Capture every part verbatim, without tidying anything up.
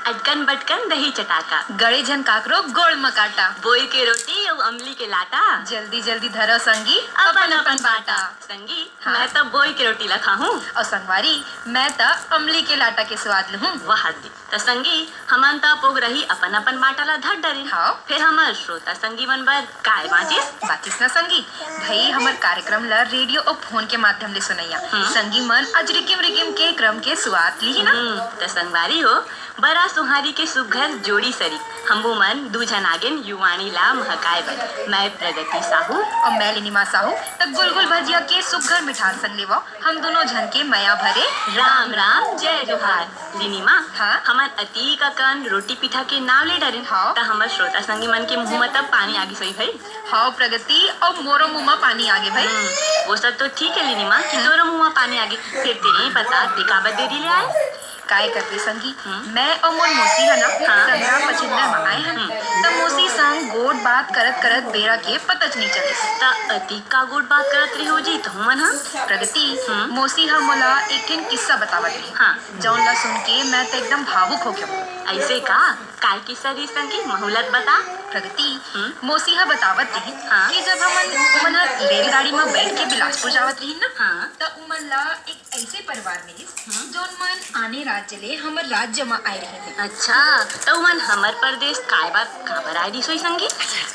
अटकन बटकन दही चटाका। गड़े झन काकरो गोड़ म कांटा। बोई के रोटी अउ अमली के लाटा। जल्दी जल्दी धरो संगी, अपन अपन बाटा। संगी, हाँ। मैं तो बोई के रोटी ला खाहूँ। अउ संगवारी, मैं त अमली के लाटा के स्वाद लूहूँ। वाह दी। त संगी, हमन त पोगरही अपन अपन बाटा ला धर डरिन। हाँ। फेर हमर श्रोता संगी मन बर काय बाँचिस? बाँचिस ना संगी, भई हमर कार्यक्रम ला रेडियो अउ फोन के माध्यम ले सुनइया हम्म। संगी मन आज रिकिम रिकिम के क्रम के शुरुआत लिही ना। हम्म, त संगवारी हो, बरा सोहारी के सुघर जोड़ी सरी, हमू मन दू झन आगेन युवाणी ला महकाय बर। मैं प्रगति साहू। अउ मैं लिनिमा साहू। त गुलगुल भजिया के सुघर मिठास संग लेवव हम दूनों झन के मया भरे राम राम, जय जोहार। लिनिमा, हाँ? हमन अतीक अकन रोटी पीठा के नाव ले डरेन, हाँ। त हमर श्रोता संगी मन के मुंह म तब पानी आगी सोई भई। हाँ प्रगति, अउ मोरो मुंह म पानी आगे भई। हम्म, वो सब तो ठीक है लिनिमा, कि हम्म। तोरो मुंह म पानी आगे, फेर तेरे पता ते काबर देरी ले आए? काय करबे संगी, हम्म। मैं अउ मोर मौसी ह ना हाँ। संगरा पछिन्ना म आए हन। हम्म। त मौसी संग गोठ बात करत करत बेरा के पतच नइ चलिस। त अतिक का गोठ बात करत रहे हो जी तुमन ह? प्रगति, हम्म। मौसी ह मोला एक ठिन किस्सा बतावत रही, हाँ। जौन ला सुन के मैं त एकदम भावुक हो गेहूँ। ऐसे का? काय किस्सा रही संगी? महू ला त बता। प्रगति, हम्म। मौसी ह बतावत रही हाँ। कि जब हमन, उमन ह रेलगाड़ी म बैठ के बिलासपुर जावत रही ना, हाँ। त उमन ला एक ऐसे परिवार मिलिस, हम्म। जौन मन आने राज्य ले हमर राज्य म आए रहिन हे। अच्छा, त उमन हमर परदेस काय बात काबर आए रिहिस होही संगी?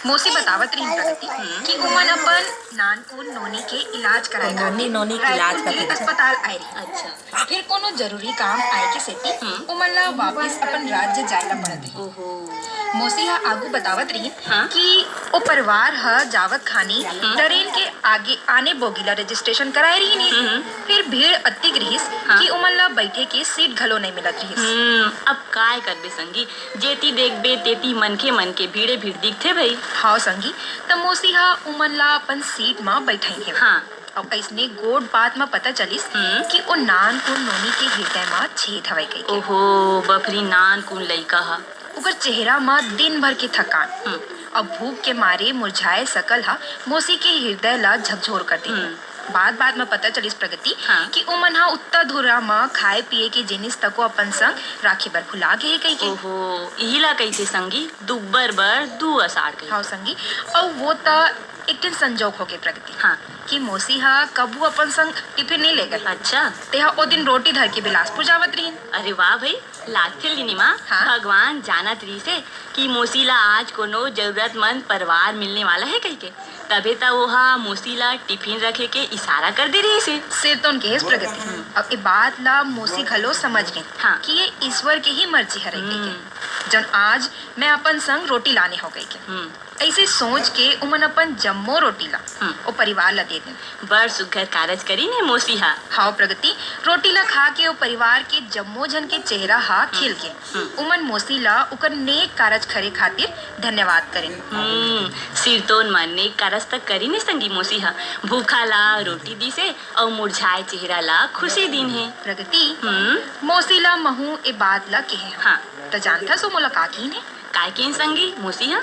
मौसी बतावत रहिन प्रगति हम्म। कि उमन अपन नानकुन नोनी के इलाज कराए नोनी, खातिर नोनी के इलाज रायपुर के करके। अस्पताल आए रहिन। अच्छा। फिर कोनो जरूरी काम आए के सेती हम्म। उमन ला वापिस अपन राज्य जाए ला पड़त हे। ओहो। मौसी ह आगू बतावत रहिन हाँ। कि ओ परिवार ह जावत खानी हम्म। ट्रेन के आगे आने बोगी ला रजिस्ट्रेशन कराए रहिन हे। हम्म। फिर भीड़ अतिक रिहिस हाँ। कि उमन ला बैठे के सीट घलो नइ मिलत रिहिस। हम्म, अब काय करबे संगी, जेती देखबे तेती मनखे मन के भीड़े भीड़ दिखथे भई। हाव संगी, त मौसी ह उमन ला अपन सीट म बैठाइन हे। हाँ। अउ अइसने गोठ बात म पता चलिस हम्म। कि ओ नानकुन नोनी के हिरदय म छेद हवय कहिके। ओहो, बफरी नानकुन लइका ह। ओकर चेहरा म दिन भर के थकान हम्म। अउ भूख के मारे मुरझाए सकल ह मौसी के हिरदय ल झकझोर कर दे। हम्म। बात-बात म पता चलिस प्रगति हाँ। कि ओमन ह उत्ता धुरा म खाए पिए के जिनिस तको अपन संग राखे बर भुला गे हे कहिके। ओहो, इही ला कहिथे संगी, दुब्बर बर दू असाढ़ कहिके। हव संगी, अउ वो त एक ठिन संजोग होगे प्रगति हाँ। कि मौसी ह कभू अपन संग टिफिन नइ ले गए। अच्छा। तेहा ओ दिन रोटी धर के बिलासपुर जावत रहिन। अरे वाह भई, लागथे लिनिमा, हाँ। भगवान जानत रिहिसे कि मौसी ला आज कोनो जरूरतमंद परिवार मिलने वाला हे कहिके, तभे त ओहा मौसी ला टिफिन रखे के इशारा कर दे रिहिसे। सिरतोन केहेस प्रगति। अब ए बात ला मौसी घलो समझ गे हाँ। कि ये ईश्वर के ही मर्जी हरे कहिके, हम्म। जौन आज मैं अपन संग रोटी लाने हो कहिके। हम्म। अइसे सोच के उमन अपन जम्मो रोटी ला हम्म। ओ परिवार ला दे देन। बड़ सुघर कारज करिन हे मौसी हा। हाव प्रगति, रोटी ला खा के ओ परिवार के जम्मो झन के चेहरा हा खिल गे। हम्म। उमन मौसी ला ओकर नेक कारज करे खातिर धन्यवाद करिन। हम्म, सिरतोन म नेक कारज त करिन हे संगी मौसी हा। भूखा ला रोटी दिस हे अउ मुरझाए चेहरा ला खुशी दिन हे। प्रगति, हम्म। मौसी ला महू ए बात ला केहे हंव। हाँ। त जानथस ओ मोला का किहिन हे? काय किहिन संगी, मौसी ह?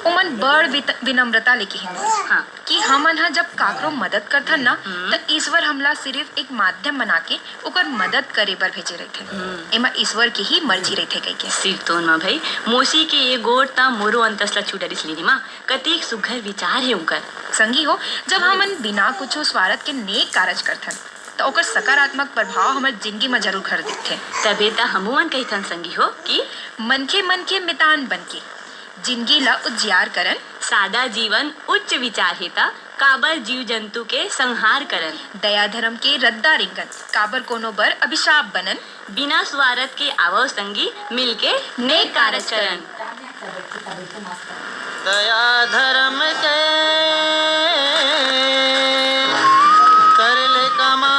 ओमन बड़ वित-, विनम्रता ले किहिन हाँ। कि हमन ह जब काकरो मदद करथन ना, हम्म। त ईश्वर हमला सिरिफ एक माध्यम बना के ओकर मदद करे बर भेजे रहिथे। हम्म। एमा ईश्वर के ही मर्जी रहिथे कहिके। सिरतोन म भई, मौसी के ए गोठ त मोरो अंतस ल छू डरिस लिनिमा, कतेक सुघर विचार हे उंकर। संगी हो, जब हमन बिना कुछू स्वार्थ के नेक कारज करथन, त ओकर सकारात्मक प्रभाव हमर जिनगी म जरूर घर दिखथे। तभे त हमू मन कहिथन संगी हो कि मनखे मन के मितान बनके जिनगी ल उजियार करन। सादा जीवन उच्च विचार हे त काबर जीव जंतु के संहार करन। दया धरम के रद्दा रेंगन, काबर कोनो बर अभिशाप बनन। बिना स्वारथ के आवव संगी, मिलके नेक कारज करन। दया धरम के कर ले कमाई,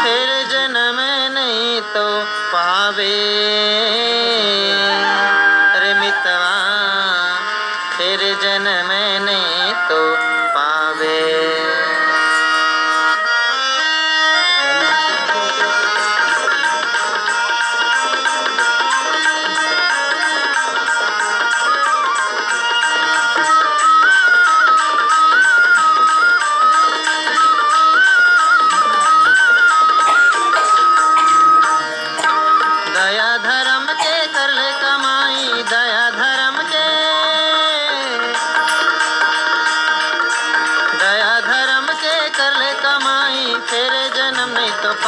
फेर जनम नइ तो पावे। अरे मितवा, फेर जनम नइ तो पावे।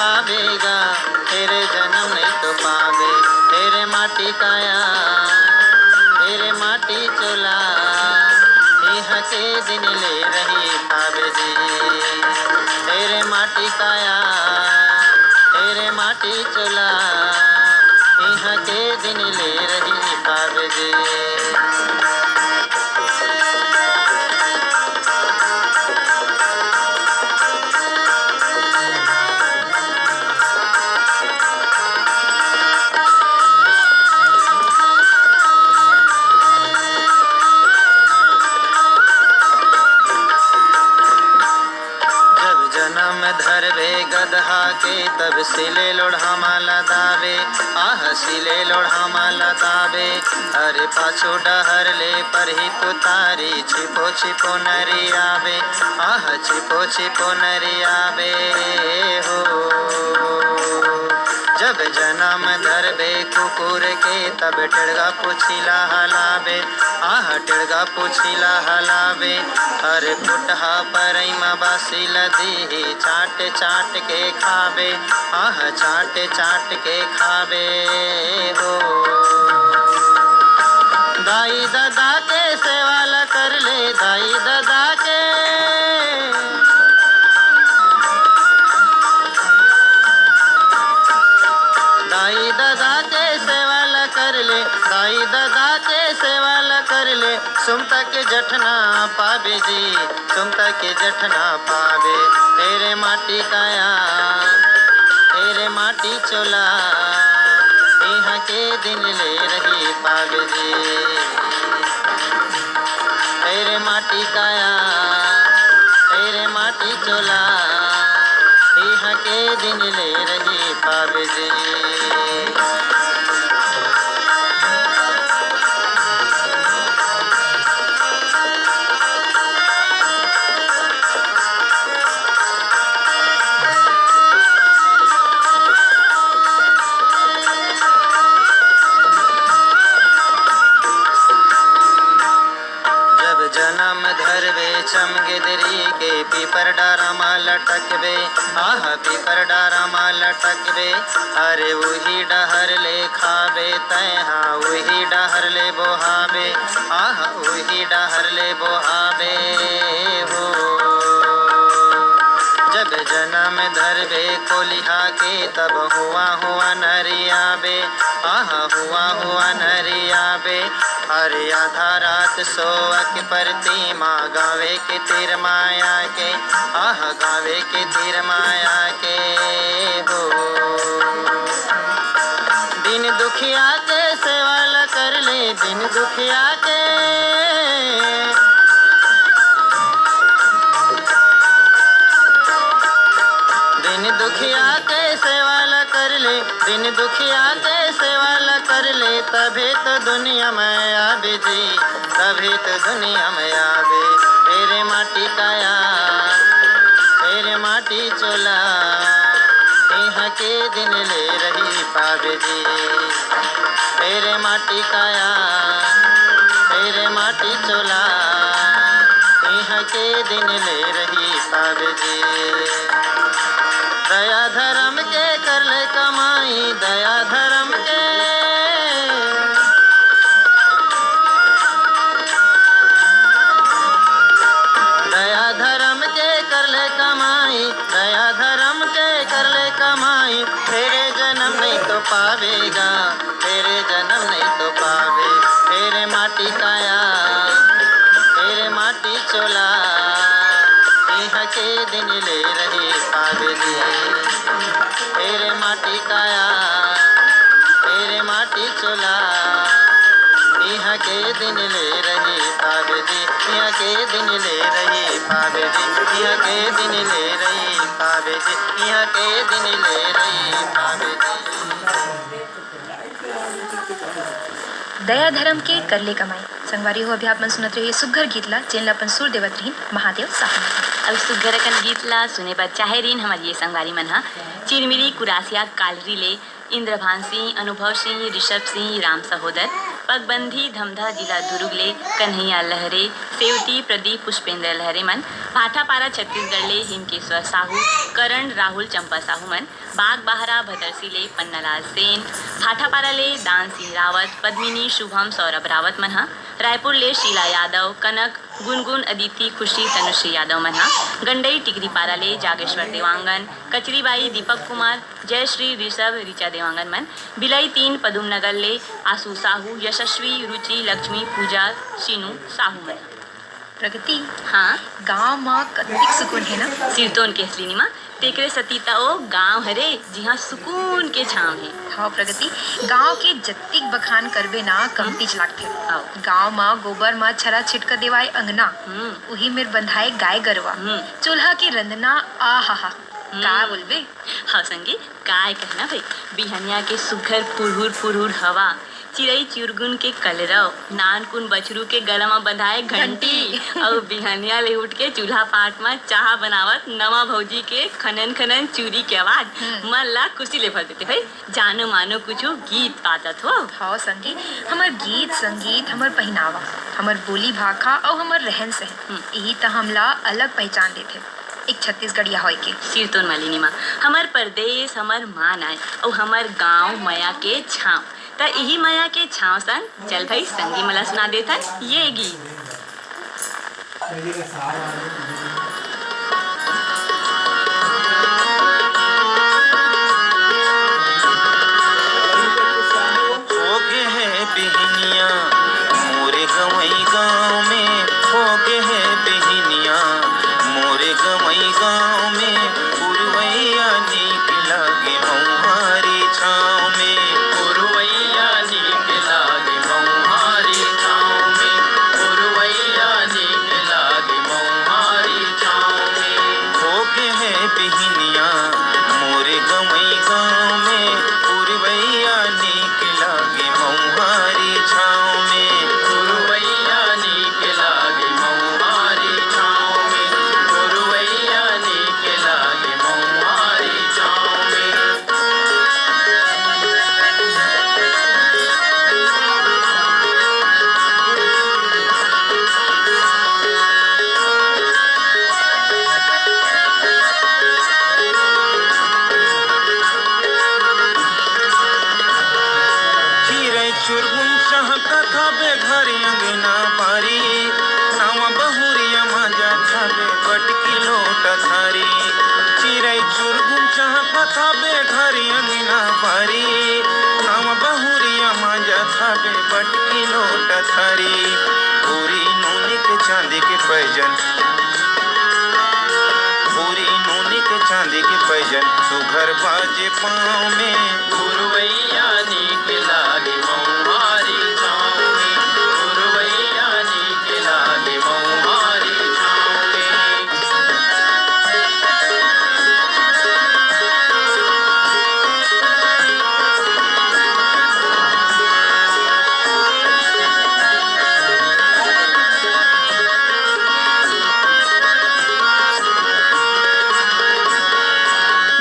आवेगा, फेर जनम नहीं तो पावे। फेर माटी काया, फेर माटी चोला, इहाँ के दिन ले रही पावे जी। फेर माटी काया, फेर माटी चोला, इहाँ के दिन ले रही पावे जी। जब जनम धरबे गदहा के, तब सिले लोढ़ा माला दाबे। आह, सिले लोढ़ा माला दाबे। अरे पाछू डहर ले परही तुतारी, छिपो छिपो नरियाबे। आह, छिपो छिपो नरियाबे हो। जब जनम धरबे कुकुर के, तब टेड़गा पुछिला हलाबे। आह, टेड़गा पुछिला हलाबे। अरे फुटहा परई म बासी ल दीही, चाट चाट के खाबे। आह, चाट चाट के खाबे हो। दाई ददा के सेवा ल कर ले, दाई ददा के। दाई ददा के सेवा ल कर ले, दाई ददा के सेवा ल कर ले, सुमता के जठना पाबे जी, सुमता के जठना पाबे। फेर माटी काया, फेर माटी चोला, इहाँ के दिन ले रही पाबे जी। फेर माटी काया, फेर माटी चोला, इहाँ के दिन ले रही पाबे जी। जब जनम धरबे चमगेदरी के, पीपर डारा म लटकबे। आह, पीपर डारा म लटकबे। अरे उही डहर ले खाबे तैहा, उही डहर ले बोहाबे। आह, उही डहर ले बोहाबे हो। जब जनम धरबे कोलिहा के, तब हुआ हुआ नरियाबे। आह, हुआ हुआ नरियाबे। अरे आधा रात सोवक परती म, गावे के तीर माया के। आह, गावे के तीर माया के हो। दिन दुखिया के सेवा ल कर ले, दिन दुखिया के। दिन दुखिया के सेवा ल कर ले, दिन दुखिया के सेवा ल कर ले, तभे तो दुनिया म आबे जी, तभे तो दुनिया म आबे। फेर माटी काया, फेर माटी चोला, इहाँ के दिन ले रही पाबे जी। फेर माटी काया, फेर माटी चोला, इहाँ के दिन ले रही पाबे जी। दया धरम के कर ले कमाई, दया धरम के। दया धरम के कर ले कमाई, दया धरम के कर ले कमाई, फेर जनम नहीं तो पावेगा, फेर जनम नहीं तो पावे। फेर माटी काया, फेर माटी चोला, इहाँ के दिन ले रही पावे जी। फेर माटी काया, फेर माटी चोला, इहाँ के दिन ले रही पावे जी, इहाँ के दिन ले रही पावे जी, इहाँ के दिन ले रही पावे जी, इहाँ के दिन ले रही पावे जी। दया धरम के कर ले कमाई। संगवारी हो, अभी आप मन सुनत रहिए सुग्घर गीत ला, जेन ला अपन सुर देवत रहिन महादेव साहू। अब सुग्घर अकन गीत ला सुने बर चाहे रहिन हमर ये संगवारी मन हा चिरमिरी कुरासिया कालरी ले इंद्रभान सिंह, अनुभव सिंह, ऋषभ सिंह, राम सहोदर, पगबंधी धमधा जिला दुरुग ले कन्हैया लहरे, सेवती प्रदीप पुष्पेंद्र लहरे मन भाटापारा छत्तीसगढ़ ले हिमकेश्वर साहू, करण राहुल चंपा साहू मन, बागबाहरा भदरसी ले पन्नालाल सेन, भाटापारा ले दान सिंह रावत, पद्मिनी शुभम सौरभ रावत मन ह, रायपुर ले शीला यादव, कनक गुनगुन अदिति खुशी तनुश्री यादव मन ह, गंडई टिकरीपारा ले जागेश्वर देवांगन, कचरीबाई दीपक कुमार, जयश्री ऋषभ ऋचा देवांगन मन, बिलाई तीन पदुम नगर ले आशु साहू, यशस्वी रुचि लक्ष्मी पूजा शीनू साहू मन ह। प्रगति, हाँ। गांव म कतिक सुकून हे ना? सिरतोन के असली निमा, तेकरे सती त ओ गांव हरे, जिहां सुकून के छांव हे। हाँ प्रगति, गांव के जतिक बखान करबे ना, कमतीच लागथे। हाँ। गांव म गोबर म छरा छिटक देवाय अंगना, हम्म। उही मेर बंधाय गाय गरवा, हम्म। चूल्हा के रंधना, आ हा हा, का हम्म। बोलबे? हाँ संगी, काय कहना भाई, बिहनिया के सुघर फुरहुर फुरहुर हवा, चिरई चुरगुन के कलरव, नानकुन बछरू के गला म बंधाए घंटी, घंटी। अउ बिहनिया ले उठ के चूल्हा पाट म चाहा बनावत नवा भौजी के खनन खनन चूरी के आवाज हम्म। मन ला खुशी ले भर देथे भाई। जानो मानो कुछु गीत बाजत हो। हव संगी, हमर गीत संगीत, हमर पहिनावा, हमर बोली भाखा अउ हमर रहन सहन, हम्म। इही त हमला अलग पहिचान देथे एक छत्तीसगढ़िया होय के। सिरतोन वाली निमा, हमर परदेस, हमर मान आय, अउ हमर गांव मया के छांव। त इही मया के छांव संग चल भई संगी मन ला सुना देथन ये गीत। होगे हे बिहनिया मोरे गंवई गांव में, होगे हे बिहनिया मोरे गंवई गांव में, पुरवैया नीक लागे मऊहारी छांव में। पुरवैया नीक लागे मऊहारी छांव में, पुरवैया नीक लागे मऊहारी छांव में। होगे हे बिहनिया मोरे गंवई गांव में, पुरवैया नीक लागे मऊहारी छांव में। पुरवैया नीक लागे मऊहारी छांव में, पुरवैया नीक लागे मऊहारी छांव में। चिरई चुरगुन चहकत हबे घर अंगना बारी, नवा बहुरिया मांजत हबे बटकी लोटा थारी। चिरई चुरगुन चहकत हबे घर अंगना बारी, नवा बहुरिया मांजत हबे बटकी लोटा थारी। पूरी नूनी के चांदी के पैजन, पूरी नूनी के चांदी के पैजन, सुघर बाजे पाँव में। पुरवैया नीक लागे मऊहारी छाँव में, पुरवैया नीक लागे मऊहारी छाँव में।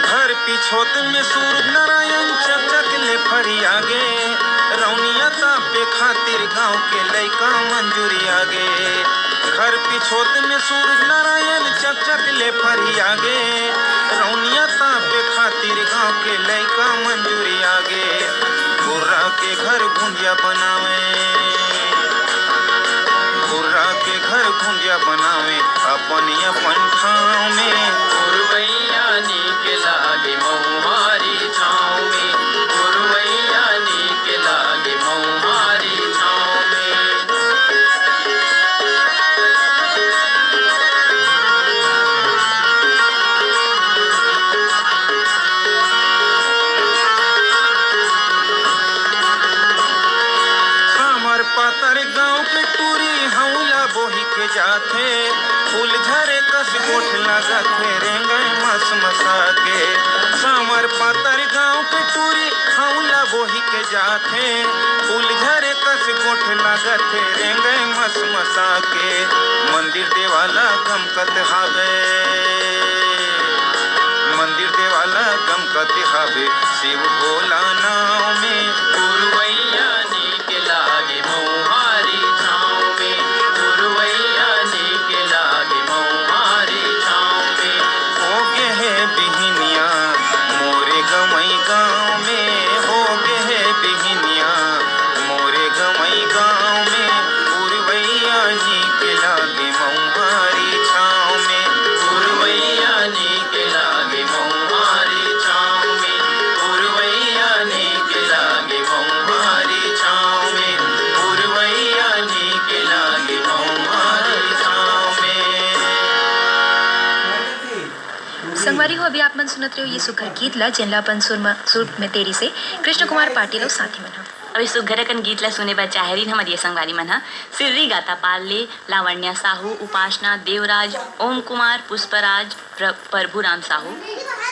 घर पिछोत में सूरज नारायण चकचक ले फरियागे, रौनिया तापे खातिर गाँव के लइका मन जुरियागे। घर पिछोत में सूरज नारायण चकचक ले फरियागे, रौनिया तापे खातिर गाँव के लइका मन जुरियागे। भुर्रा के घर भुंजिया बनावे, भुर्रा के घर भुंजिया बनावे, अपन अपन ठाँव में। पुरवैया नीक लागे मऊहारी छाँव में, पुरवैया नीक लागे मऊहारी छाँव में। सामर पातर गाँव के टूरी हौला बोही के जाथे, फूल झरे कस गोठ लागत हे रेंगय मस मसा के। सामर पातर गाँव के टूरी हौला बोही के जाथे, फूल झरे कस गोठ लागत हे रेंगय मस मसा के। मंदिर देवाला गमकत हावे, मंदिर देवाला गमकत हावे शिव भोला नाव में। पुरवैया नीक लागे मऊहारी छाँव में, पुरवैया नीक लागे मऊहारी गाँव में हो गे हे बिहनिया, मोरे गंवई गाँव में पुरवैया नीक लागे मऊहारी छाँव में, पुरवैया नीक लागे मऊहारी छाँव में, पुरवैया नीक लागे मऊहारी छाँव में, पुरवैया नीक लागे मऊहारी छाँव में। संगवारी हो, अभी आप मन सुनत रहे हो ये सुघर गीत ला, जेन ला अपन सुर म-, सुर में तैरिस हे कृष्ण कुमार पाटिल अउ साथी मन ह। अभी सुघर अकन गीत ला सुने बर चाहे रिन हमर ये संगवारी मन ह सिर्री गातापार ले लावण्या साहू, उपासना देवराज, ओम कुमार, पुष्पराज, प्र-, प्रभुराम साहू,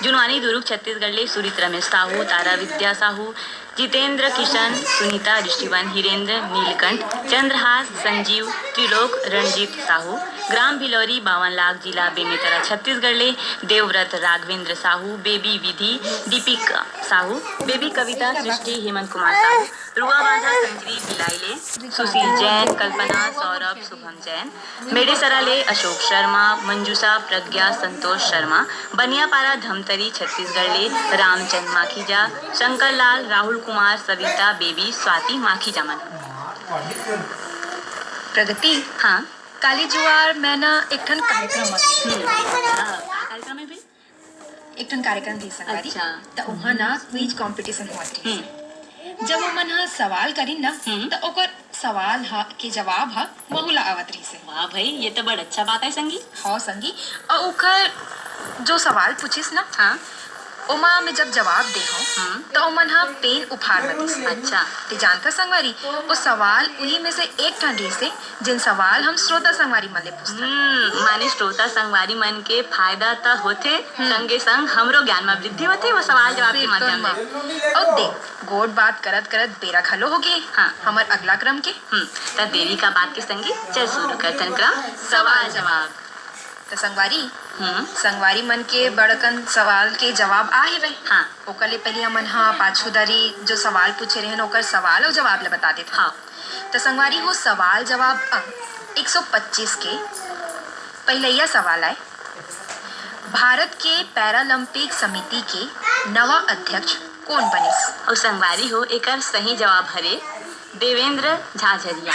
जुनवानी दुरूग छत्तीसगढ़ ले सुरित रमेश साहू, तारा विद्या साहू, जितेंद्र किशन, सुनीता, ऋषिवन, हिरेंद्र, नीलकंठ, चंद्रहास, संजीव, त्रिलोक, रणजीत साहू, ग्राम भिलौरी, बावन लाख, जिला बेमेतरा, छत्तीसगढ़ ले देवव्रत, राघवेंद्र साहू, बेबी विधि, दीपिका साहू, बेबी कविता, सृष्टि, हेमंत कुमार साहू, रुआ बांधा, संजरी भिलाई ले सुशील जैन, कल्पना, सौरभ, शुभम जैन, मेड़ेसरा ले अशोक शर्मा, मंजूषा, प्रज्ञा, संतोष शर्मा, बनियापारा, धमतरी, छत्तीसगढ़ ले रामचंद माखीजा, शंकर लाल, राहुल कुमार, सविता, बेबी, स्वाति माखीजा मन। प्रगति, हाँ। काली जुआर मैं ना एक ठन कार्यक्रम म हम्म। हाँ, का कार्यक्रम है भाई? एक ठन कार्यक्रम रहिस संगवारी। अच्छा। त उहाँ ना क्विज कॉम्पिटिशन होवत रहिस। हम्म। जब ओमन ह सवाल करिन ना, हम्म। त ओकर सवाल ह, के जवाब ह महू ला आवत रहिस हे। वाह भाई, ये तो बड़ अच्छा बात है संगी। हाँ संगी, अउ ओकर जो सवाल पूछिस ना, हाँ। ओमा मैं जब जवाब दे हूँ, हम्म। त ओमन ह पेन उफार म दिस। अच्छा। ते जानता संगवारी, वो सवाल उही में से एक ठन रहिस हे, जेन सवाल हम श्रोता संगवारी मन ले पूछथन। हम्म, माने श्रोता संगवारी मन के फायदा त होथे, हम्म। संगे संग हमरो ज्ञान म वृद्धि होथे, वो सवाल जवाब के बिल्कुल माध्यम ले। अउ देख, गोठ बात करत करत बेरा घलो हो गे। हाँ। हमर अगला क्रम के। हम्म, त देरी का बात के संगी, चल शुरू करथन क्रम सवाल जवाब। त संगवारी, हम्म। संगवारी मन के बड़कन सवाल के जवाब आ हेवय। हाँ। ओकर ले पहिली हमन ह पाछू दारी जो सवाल पूछे रहेन, ओकर सवाल अउ जवाब ल बता देथन। हाँ। त संगवारी हो, सवाल जवाब अंक एक सौ पच्चीस के पहिलइया सवाल आय, भारत के पैरालंपिक समिति के नवा अध्यक्ष कोन बनिस? अउ संगवारी हो, एकर सही जवाब हरे देवेंद्र झाझरिया।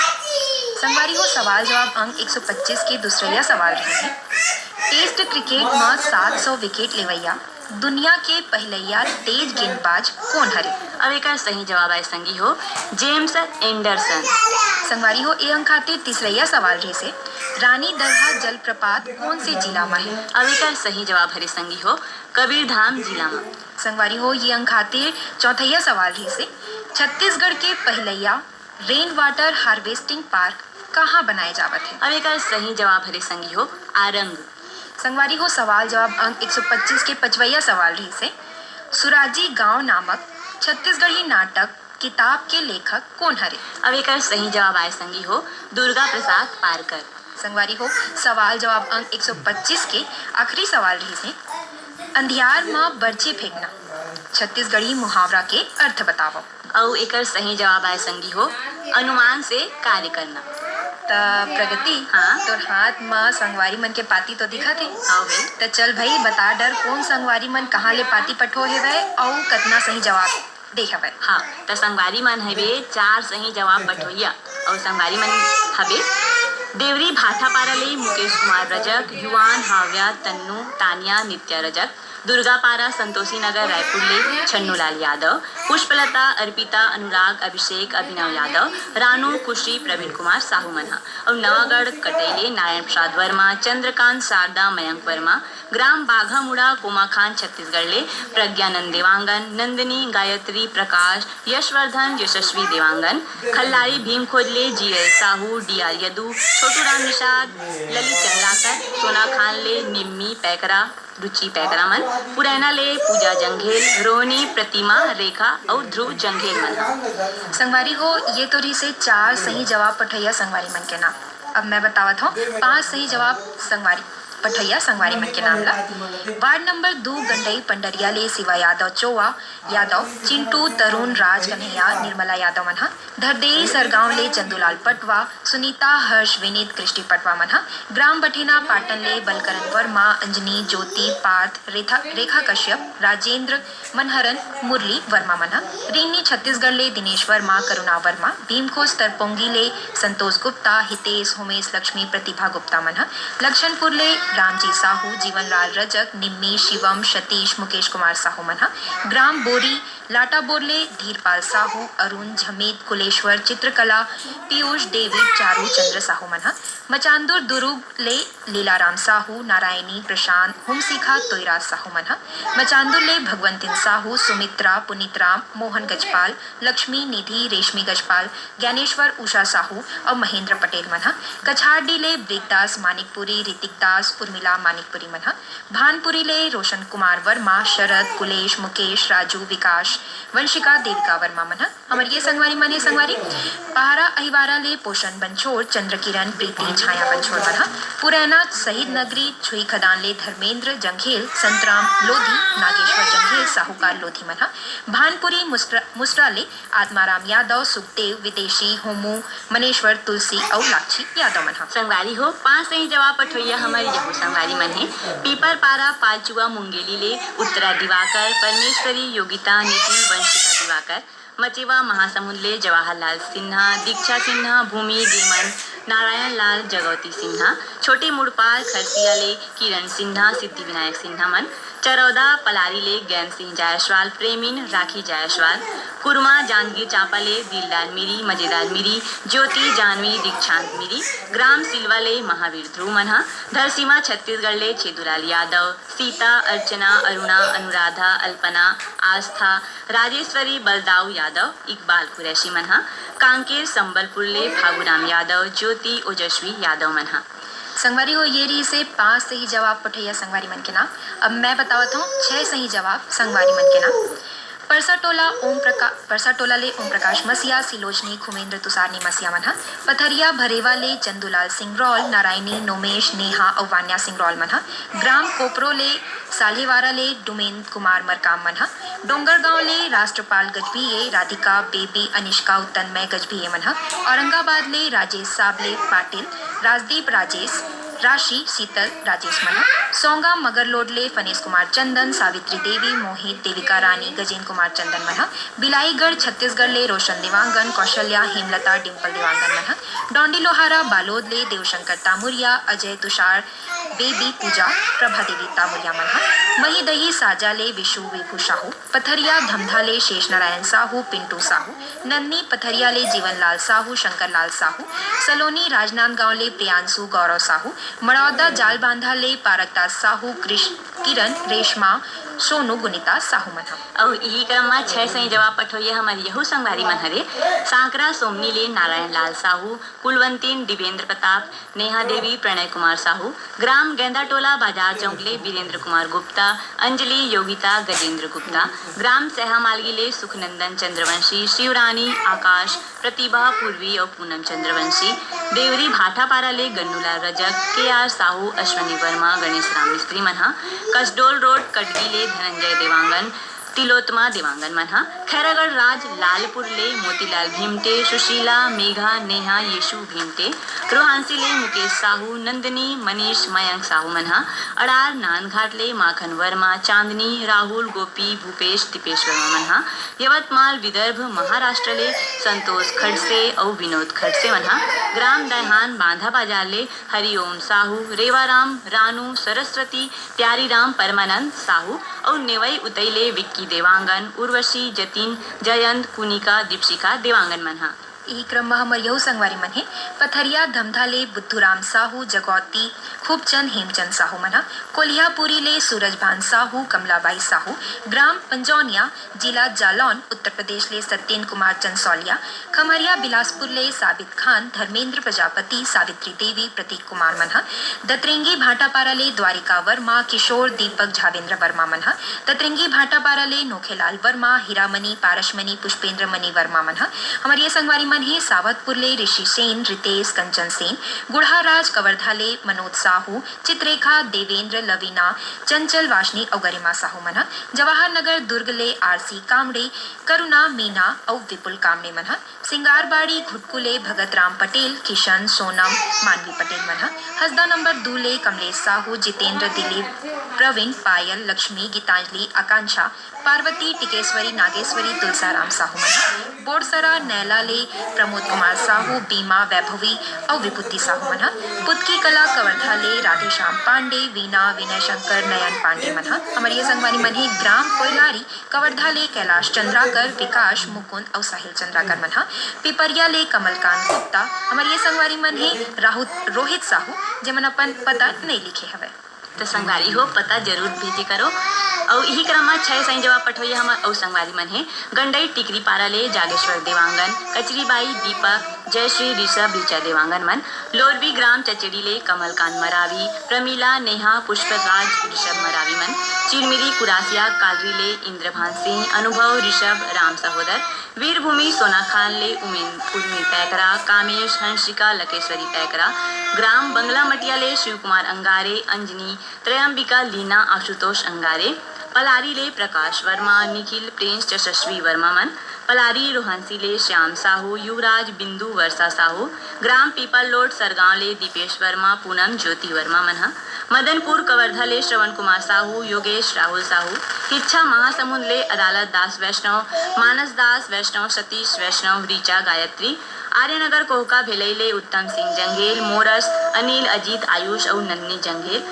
संगवारी हो, सवाल जवाब अंक एक सौ पच्चीस के दूसरइया सवाल रहे हे, टेस्ट क्रिकेट म सात सौ विकेट लेवइया दुनिया के पहिलइया तेज गेंदबाज कोन हरे? अब एकर सही जवाब आय संगी हो, जेम्स एंडरसन। संगवारी हो, ए अंक खातिर तीसरइया सवाल रहिस हे, रानी दरहा जलप्रपात कोन से जिला म हे? अब एकर सही जवाब हरे संगी हो, कबीरधाम जिला म। संगवारी हो, ये अंक खातिर चौथइया सवाल रहिस हे, छत्तीसगढ़ के पहिलइया रेन वाटर हार्वेस्टिंग पार्क कहाँ बनाए जावत हे? अब एकर सही जवाब हरे संगी हो, आरंग। संगवारी हो, सवाल जवाब अंक एक सौ पच्चीस के पचवइया सवाल रहिस हे, सुराजी गांव नामक छत्तीसगढ़ी नाटक किताब के लेखक कोन हरे? अब एकर सही जवाब आय संगी हो, दुर्गा प्रसाद पारकर। संगवारी हो, सवाल जवाब अंक एक सौ पच्चीस के आखिरी सवाल रहिस हे, अंधियार म बरछी फेंकना छत्तीसगढ़ी मुहावरा के अर्थ बतावव। अउ एकर सही जवाब आय संगी हो, अनुमान से कार्य करना। त प्रगति, हाँ। तोर हाथ म संगवारी मन के पाती तो दिखत हे। हाँ भाई। त चल भाई, बता डर कोन संगवारी मन कहाँ ले पाती पठो हेवय अउ कतना सही जवाब दे हवय। हाँ, त संगवारी मन हवे चार सही जवाब पठोइया अउ संगवारी मन हवे देवरी भाटापारा ले मुकेश कुमार रजक, युवान, हाव्या, तन्नू, तानिया, नित्या रजक, दुर्गापारा, संतोषी नगर, रायपुर ले छन्नूलाल यादव, पुष्पलता, अर्पिता, अनुराग, अभिषेक, अभिनव यादव, रानू, खुशी, प्रवीण कुमार साहू मन ह। अउ नवागढ़ कटई ले नारायण प्रसाद वर्मा, चंद्रकांत, शारदा, मयंक वर्मा, ग्राम बाघामुड़ा, कोमाखान, छत्तीसगढ़ ले प्रज्ञानंद देवांगन, नंदिनी, गायत्री, प्रकाश, यशवर्धन, यशस्वी देवांगन, खल्लारी भीमखोद ले G L Sahu, D R Yadu, Chhotu Ram Nishad, Lalit Chandrakar, Sonakhan ले निम्मी पैकरा, रुचि पैकरा मन, पुरैना ले पूजा जंघेल, रोहिणी, प्रतिमा, रेखा अउ ध्रुव जंघेल मन ह। संगवारी हो, ये तो रहिसे चार सही जवाब पठइया संगवारी मन के नाम। अब मैं बतावत हूँ पांच सही जवाब संगवारी। पठैया संगवारी मन के नाम ला। वार्ड नंबर दू गंडई पंडरिया ले शिवा यादव, चोवा यादव, चिंटू, तरुण, राज, कन्हैया, निर्मला यादव मन ह। धरदेई सरगांव ले चंदूलाल पटवा, सुनीता, हर्ष, विनीत, कृष्टि पटवा मन ह। ग्राम बठेना पाटन ले बलकरण वर्मा, अंजनी, ज्योति, पार्थ, रेखा, रेखा कश्यप, राजेंद्र, मनहरन, मुरली वर्मा मन ह। रिन्नी छत्तीसगढ़ ले दिनेश वर्मा, करुणा वर्मा, भीमखोस तरपोंगी ले संतोष गुप्ता, हितेश, होमेश, लक्ष्मी, प्रतिभा गुप्ता मन ह। लक्षणपुर ले रामजी साहू, जीवनलाल रजक, निम्मी, शिवम, सतीश, मुकेश कुमार साहू मन ह। ग्राम बोरी लाटाबोर ले धीरपाल साहू, अरुण, झमीत, कुलेश्वर, चित्रकला, पीयूष, डेविड, चारू, चंद्र साहू मन ह। मचांदुर दुरुग ले लीलाराम साहू, नारायणी, प्रशांत, हुमसिखा, तोयराज साहू मन ह। मचांदुर ले भगवंतिन साहू, सुमित्रा, पुनीत राम, मोहन गजपाल, लक्ष्मी, निधि, रेशमी गजपाल, ज्ञानेश्वर, उषा साहू अउ महेंद्र पटेल मन ह। कछारडी ले ब्रिजदास, मानिकपुरी, ऋतिक दास, उर्मिला, मानिकपुरी मन ह। भानपुरी ले रोशन कुमार वर्मा, शरद, कुलेश, मुकेश, राजू, विकास, वंशिका, देविका वर्मा मन ह। हमर ये संगवारी मन हे संगवारी। पहारा अहिवारा ले पोषण बंछोर, चंद्रकिरण, प्रीति, छाया बंछोर मन ह। पुरैना शहीद नगरी छुई खदान ले धर्मेंद्र जंघेल, संतराम लोधी, नागेश्वर जंघेल, साहूकार लोधी मन ह। भानपुरी मुस्ट्रा, मुस्ट्रा ले आत्माराम यादव, सुखदेव, विदेशी, होमू, मनेश्वर, तुलसी अउ लाक्षी यादव मन ह। संगवारी हो, पांच सही जवाब पठोइया हमर यहू संगवारी मन हे। पीपर पारा पालचुआ मुंगेली ले उत्तरा दिवाकर, परमेश्वरी, योगिता, नितिन, वंशिका दिवाकर। मचेवा महासमुंद ले जवाहरलाल सिन्हा, दीक्षा सिन्हा, भूमि गेमन, नारायण लाल, जगौती सिन्हा। छोटी मुड़पार खरसिया ले किरण सिन्हा, सिद्धि विनायक सिन्हा मन। चरौदा पलारी ले ज्ञान सिंह जायसवाल, प्रेमिन, राखी जायसवाल। कुरमा जांजगीर चांपा ले दिलदार मिरी, मजेदार मिरी, ज्योति, जानवी, दीक्षांत मिरी। ग्राम सिलवा ले महावीर ध्रुव मन ह। धरसीमा छत्तीसगढ़ ले छेदूलाल यादव, सीता, अर्चना, अरुणा, अनुराधा, अल्पना, आस्था, राजेश्वरी, बलदाऊ यादव, इकबाल कुरैशी मन ह। कांकेर संबलपुर ले फागुराम यादव, ज्योति, ओजस्वी यादव मन ह। संगवारी हो, ये रहिसे पांच सही जवाब पठैया संगवारी मन के नाम। अब मैं बतावत हूँ छह सही जवाब संगवारी मन के नाम। परसा टोला ओम प्रका-, परसा टोला ले ओम प्रकाश मसिया, सिलोचनी, खुमेंद्र, तुषार निमसिया मन ह। पथरिया भरेवा ले चंदूलाल सिंह रॉल, नारायणी, नोमेश, नेहा अउ वान्या सिंह रॉल मन ह। ग्राम कोपरो ले साल्हेवारा ले डुमेन कुमार मरकाम मन ह। डोंगरगांव ले राष्ट्रपाल गजभिये, राधिका, बेबी, अनिष्का, उत्तनमय गजभिये मन ह। औरंगाबाद ले राजेश साबले पाटिल, राजदीप राजेश, राशि, शीतल, राजेश मन ह। सोंगा मगरलोड ले फनेश कुमार चंदन, सावित्री देवी, मोहित, देविका रानी, गजेंद्र कुमार चंदन मन ह। बिलाईगढ़ छत्तीसगढ़ ले रोशन देवांगन, कौशल्या, हेमलता, डिंपल देवांगन मन ह। डोंडी लोहारा बालोद ले देवशंकर तामुरिया, अजय, तुषार, बेबी, पूजा, प्रभा देवी तामुरिया मन ह। मही दही साजा ले विशु, विभू साहू। पथरिया धमधा ले शेष नारायण साहू, पिंटू साहू। नन्नी पथरिया ले जीवनलाल साहू, शंकरलाल साहू। सलोनी राजनांदगांव ले प्रियांशु, गौरव साहू। मड़ौदा जालबांधा ले पारकदास साहू, कृष्ण, किरण, रेशमा, सोनू, गुनिता साहू मन ह। अउ इही क्रम म छह सही जवाब पठोइया हमर यहू संगवारी मन हरे। सांकरा सोमनी ले नारायण लाल साहू, कुलवंतीन दिवेंद्र प्रताप, नेहा देवी, प्रणय कुमार साहू। ग्राम गेंदाटोला बाजार चौक ले वीरेंद्र कुमार गुप्ता, अंजलि, योगिता, गजेंद्र गुप्ता। ग्राम सैहामालगी ले सुखनंदन चंद्रवंशी, शिवरानी, आकाश, प्रतिभा, पूर्वी अउ पूनम चंद्रवंशी। देवरी भाटापारा ले गन्नूलाल रजक, के आर साहू, अश्वनी वर्मा, गणेश राम मिस्त्री मन ह। कसडोल रोड कटगी ले धनंजय देवांगन, तिलोत्तमा देवांगन मन ह। खैरागढ़ राज लालपुर ले मोतीलाल भीमटे, सुशीला, मेघा, नेहा, यीशु भीमटे। रोहांसी ले मुकेश साहू, नंदिनी, मनीष, मयंक साहू मन ह। अड़ार नांदघाट ले माखन वर्मा, चांदनी, राहुल, गोपी, भूपेश, दीपेश वर्मा मन ह। यवतमाल विदर्भ महाराष्ट्र ले संतोष खडसे अउ विनोद खडसे मन ह। ग्राम दैहान बांधा बाजार ले हरिओम साहू, रेवाराम, रानू, सरस्वती, प्यारीराम, परमानंद साहू अउ नेवई उतई ले विक्की देवांगन, उर्वशी, जतिन, जयंत, कुनिका, दीपशिका देवांगन मन ह। इही क्रम म हमर यहू संगवारी मन हे। पथरिया धमधा ले बुद्धूराम साहू, जगौती, खूबचंद, हेमचंद साहू मन ह। कोलिहापुरी ले सूरजभान साहू, कमलाबाई साहू। ग्राम पंजौनिया, जिला जालौन, उत्तर प्रदेश ले सत्येंद्र कुमार चंसौलिया। खमरिया बिलासपुर ले साबित खान, धर्मेंद्र प्रजापति, सावित्री देवी, प्रतीक कुमार मन ह। दतरेंगी भाटापारा ले द्वारिका वर्मा, किशोर, दीपक, झावेंद्र वर्मा मन ह। दतरेंगी भाटापारा ले नोखेलाल वर्मा, हीरामणि, पारसमणि, पुष्पेंद्र मणि वर्मा मन ह। हमर ये संगवारी मन हे सावतपुर ले ऋषि सेन, रितेश, कंचन सेन। गुढ़ाराज कवर्धा ले मनोज साव, साहू, चित्रेखा, देवेंद्र, लवीना, चंचल, वाशनी अउ गरिमा साहू मन ह। जवाहर नगर दुर्ग ले आरसी कामड़े, करुणा, मीना अउ विपुल कामड़े मन ह। सिंगारबाड़ी घुटकू ले भगत राम पटेल, किशन, सोनम, मानवी पटेल मन ह। हसदा नंबर दू ले कमलेश साहू, जितेंद्र, दिलीप, प्रवीण, पायल, लक्ष्मी, गीतांजलि, आकांक्षा, पार्वती, टिकेश्वरी, नागेश्वरी, तुलसाराम साहू मन ह। बोरसरा नैला ले प्रमोद कुमार साहू, बीमा, वैभवी अउ विभूति साहू मन ह। पुतकी कला कवर्धा ले राधेश्याम पांडे, वीना, विनय शंकर, नयन पांडे मन ह। हमर ये संगवारी मन हे ग्राम कोयलारी कवर्धा ले कैलाश चंद्राकर, विकास, मुकुंद अउ साहिल चंद्राकर मन ह। पिपरिया ले कमलकांत गुप्ता। हमर ये संगवारी मन हे राहुल, रोहित साहू, जेमन अपन पता नइ लिखे हवय। त संगवारी हो, पता जरूर भेजे करो। अउ इही क्रम म छै सही जवाब पठोइया हमर अउ संगवारी मन हे गंडई टिकरी पारा ले जागेश्वर देवांगन, कचरीबाई, दीपक, जयश्री, ऋषभ, ऋचा देवांगन मन। लोरवी ग्राम चचेड़ी ले कमलकांत मरावी, प्रमिला, नेहा, पुष्पराज, ऋषभ मरावी मन। चिरमिरी कुरासिया कालरी ले इंद्रभान सिंह, अनुभव, ऋषभ, राम सहोदर। वीरभूमि सोनाखान ले उमिन-, उर्मी पैकरा, कामेश, हंसिका, लकेश्वरी पैकरा। ग्राम बंगला मटिया ले शिवकुमार अंगारे, अंजनी, त्रयंबिका, लीना, आशुतोष अंगारे। पलारी ले प्रकाश वर्मा, निखिल, प्रिंस, यशस्वी वर्मा मन। पलारी रोहंसी ले श्याम साहू, युवराज, बिंदु, वर्षा साहू। ग्राम पीपल लोड सरगांव ले दीपेश वर्मा, पूनम, ज्योति वर्मा मन ह। मदनपुर कवर्धा ले श्रवण कुमार साहू, योगेश, राहुल साहू। किच्छा महासमुंद ले अदालत दास वैष्णव, मानस दास वैष्णव, सतीश वैष्णव, ऋचा, गायत्री। आर्यनगर कोहका भेलई ले उत्तम सिंह जंघेल, मोरस, अनिल, अजीत, आयुष अउ नन्नी जंघेल।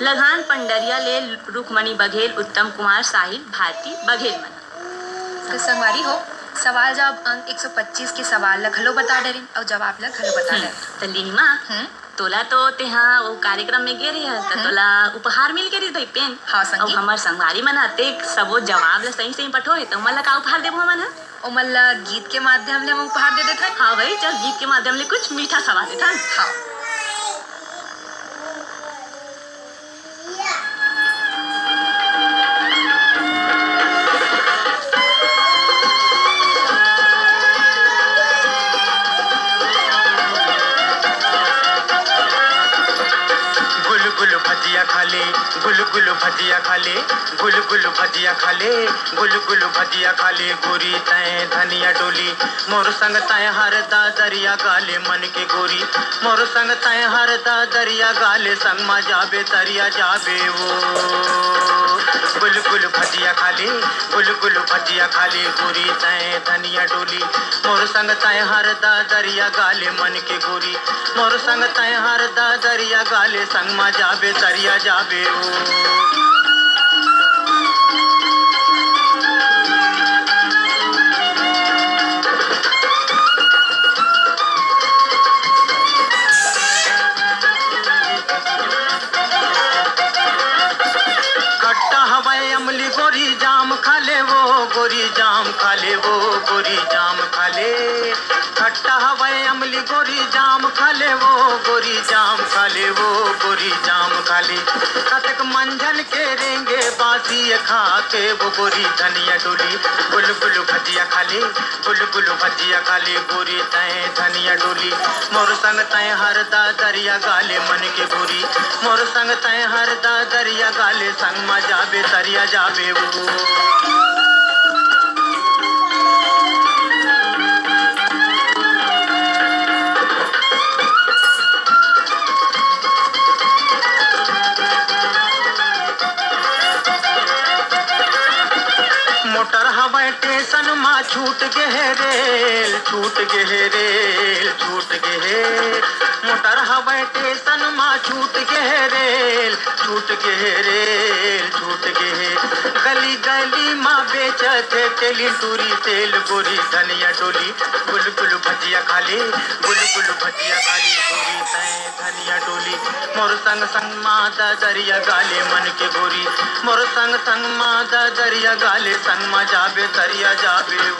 लघान पंडरिया ले रुक्मणी बघेल, उत्तम कुमार, साहिल, भारती बघेल मन। तो संगवारी हो, सवाल जवाब अंक एक सौ पच्चीस के सवाल ल घलो बता डरिन अउ जवाब ल घलो बता हम्म, डरिन। त लीनिमा, हम्म। तोला तो तेहा वो कार्यक्रम में गे रहे हस, त हम्म। तोला उपहार मिल गे रही भाई, पेन। हाँ, अउ संगीत। हमर संगवारी मन ह अतेक सबो जवाब ल सही सही पठो हे, त ओमन ल का उपहार देबो हमन ह? ओमन ल गीत के माध्यम ले हम उपहार दे देथन। हाँ भाई, चल गीत के माध्यम ले कुछ मीठा सवाल देथन। हाँ। गुल गुल भजिया खा ले, गुल गुल भजिया खा ले, गुल गुल भजिया खा ले, गुल गुल भजिया खा ले, गोरी तैं धनिया डोली। मोर संग तैं हरदा दरिया गाले मन के गोरी, मोर संग तैं हरदा दरिया गाले, संग मा जाबे तरिया जाबे वो। गुल गुल भजिया खा ले, गुल गुल भजिया खा ले, गोरी तैं धनिया डोली। मोर संग तैं हरदा दरिया गाले मन के गोरी, मोर संग तैं हरदा दरिया गाले, संग मा जाबे तरिया जाबे ओ। खट्टा हवय अमली गोरी जाम खा ले वो, गोरी जाम खा ले वो, गोरी जाम खा ले। खट्टा हवय अमली गोरी जाम खा ले वो, गोरी जाम खा ले वो, गोरी जाम खा ले। कतक मंझन के रेंगे बासी खा के वो गोरी धनिया डोली। गुल गुल भजिया खा ले, गुल गुल भजिया खा ले गोरी तैं धनिया डोली। मोर संग तैं हरदा दरिया गाले मन के गोरी, मोर संग तैं हरदा दरिया गाले, संग मा जाबे तरिया जाबे वो। मोटर हवय टेसन मा छूट गे हे रेल, छूट गे हे रेल, छूट गे हे। मोटर हवय टेसन मा छूट गे हे रेल, छूट गे हे रेल, छूट गे हे। गली गली मा बेचत हे तेली टूरी तेल गोरी धनिया डोली। गुल गुल भजिया खा ले, गुल गुल भजिया खा ले गोरी तैं धनिया डोली। मोर संग संग मा दरिया गाले मन के गोरी, मोर संग संग मा दरिया गाले, संग मा जाबे तरिया जाबे ओ।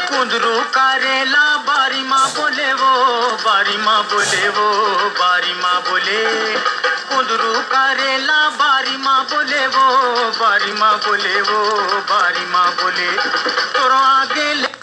कुंदरू करेला बारी मा बोले वो, बारी मा बोले वो बारी माँ बोले, कुंदरू करेला बारी माँ बोले वो, बारी माँ बोले वो, बारी माँ बोले, तोरो आगे ले।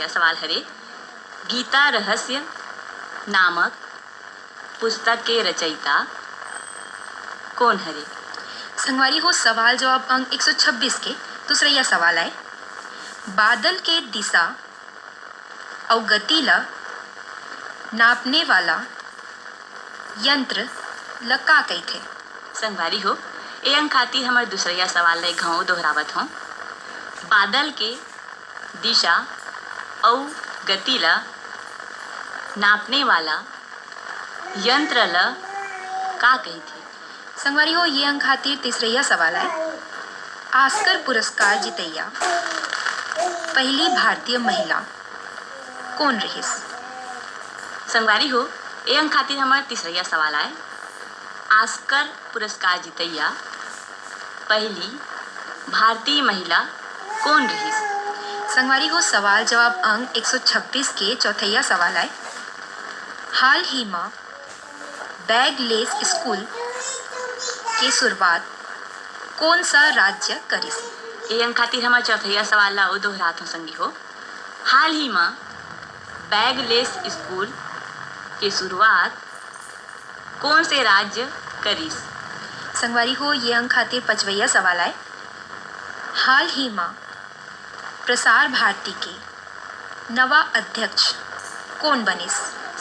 यह सवाल हरे, गीता रहस्य नामक पुस्तक के रचयिता कोन हरे? संगवारी हो, सवाल जवाब अंक एक सौ छब्बीस के दूसरइया सवाल आय, बादल के दिशा अउ गति ल नापने वाला यंत्र ल का कहिथे? संगवारी हो, ए अंक खातिर हमर दूसरइया सवाल ल एक घांव दोहरावत हों। बादल के दिशा अउ गति ल नापने वाला यंत्र ल का कहिथे? संगवारी हो, ये अंक खातिर तीसरइया सवाल आय, आस्कर पुरस्कार जीतइया पहिली भारतीय महिला कोन रिहिस? संगवारी हो, ए अंक खातिर हमर तीसरइया सवाल आय, आस्कर पुरस्कार जीतइया पहिली भारतीय महिला कोन रिहिस? संगवारी हो, सवाल जवाब अंक एक सौ छब्बीस के चौथइया सवाल आय, हाल ही म बैगलेस स्कूल के शुरुआत कोन सा राज्य करिस? ए अंक खातिर हमर चौथइया सवाल ला अउ दोहरात हों संगी हो। हाल ही म बैगलेस स्कूल के शुरुआत कोन से राज्य करिस? संगवारी हो, ये अंक खातिर पचवइया सवाल आय। हाल ही म प्रसार भारती के नवा अध्यक्ष कोन बनिस?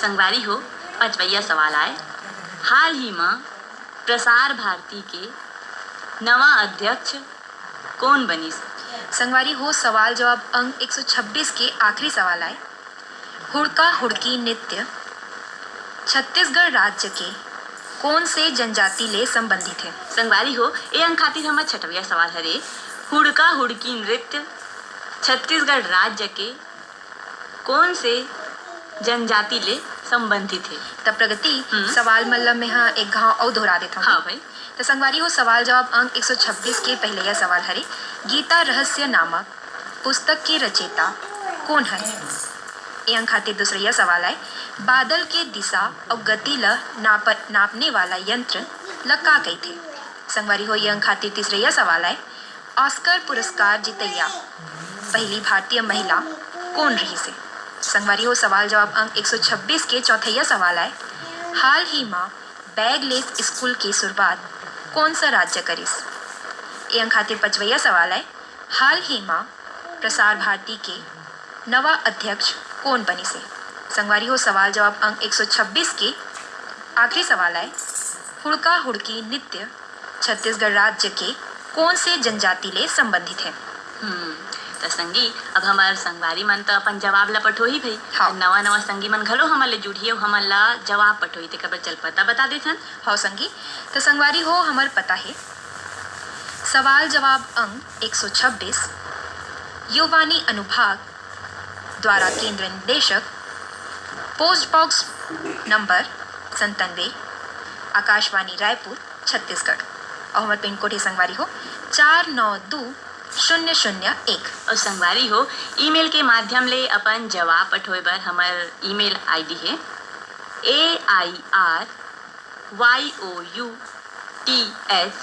संगवारी हो, पचवइया सवाल आय, हाल ही म प्रसार भारती के नवा अध्यक्ष कोन बनिस? संगवारी हो, सवाल जवाब अंक एक सौ छब्बीस के आखिरी सवाल आय, हुड़का हुड़की नृत्य छत्तीसगढ़ राज्य के कोन से जनजाति ले संबंधित हे? संगवारी हो, ए अंक खातिर हमर छठवइया सवाल हरे, हुड़का हुड़की नृत्य छत्तीसगढ़ राज्य के कोन से जनजाति ले संबंधित हे? त प्रगति, हम्म। सवाल मन ल मेंहा एक घांव अउ दोहरा देथंव। हाँ भाई। त संगवारी हो, सवाल जवाब अंक एक सौ छब्बीस के पहिलइया सवाल हरे, गीता रहस्य नामक पुस्तक के रचेता कोन हरे? ए अंक खातिर दूसरइया सवाल आय, बादल के दिशा अउ गति ल नाप-, नापने वाला यंत्र ल का कहिथे? संगवारी हो, ये अंक खातिर तीसरइया सवाल आय, ऑस्कर पुरस्कार जीतइया पहिली भारतीय महिला कोन रिहिस हे? संगवारी हो, सवाल जवाब अंक एक सौ छब्बीस के चौथइया सवाल आय, हाल ही म बैगलेस स्कूल के शुरुआत कोन सा राज्य करिस? ए अंक खातिर पचवइया सवाल आय, हाल ही म प्रसार भारती के नवा अध्यक्ष कोन बनिस हे? संगवारी हो, सवाल जवाब अंक एक सौ छब्बीस के आखिरी सवाल आय, हुड़का हुड़की नृत्य छत्तीसगढ़ राज्य के कोन से जनजाति ले संबंधित हे? हम्म, त संगी, अब हमर संगवारी मन त अपन जवाब ल पठोही भई। हाँ। नवा नवा संगी मन घलो हमन ले जुड़ही अउ हमन ल जवाब पठोही, तेकर बर चल पता बता देथन। हाँ संगी, त संगवारी हो, हमर पता हे सवाल जवाब अंक एक सौ छब्बीस, युववाणी अनुभाग द्वारा केंद्र निदेशक, पोस्ट बॉक्स नंबर संतानवे, आकाशवाणी रायपुर, छत्तीसगढ़। अउ हमर पिन कोड हे संगवारी हो, चार नौ दू शून्य शून्य एक। अउ संगवारी हो, ईमेल के माध्यम ले अपन जवाब पठोए बर हमर ईमेल आईडी हे A I R Y O U T H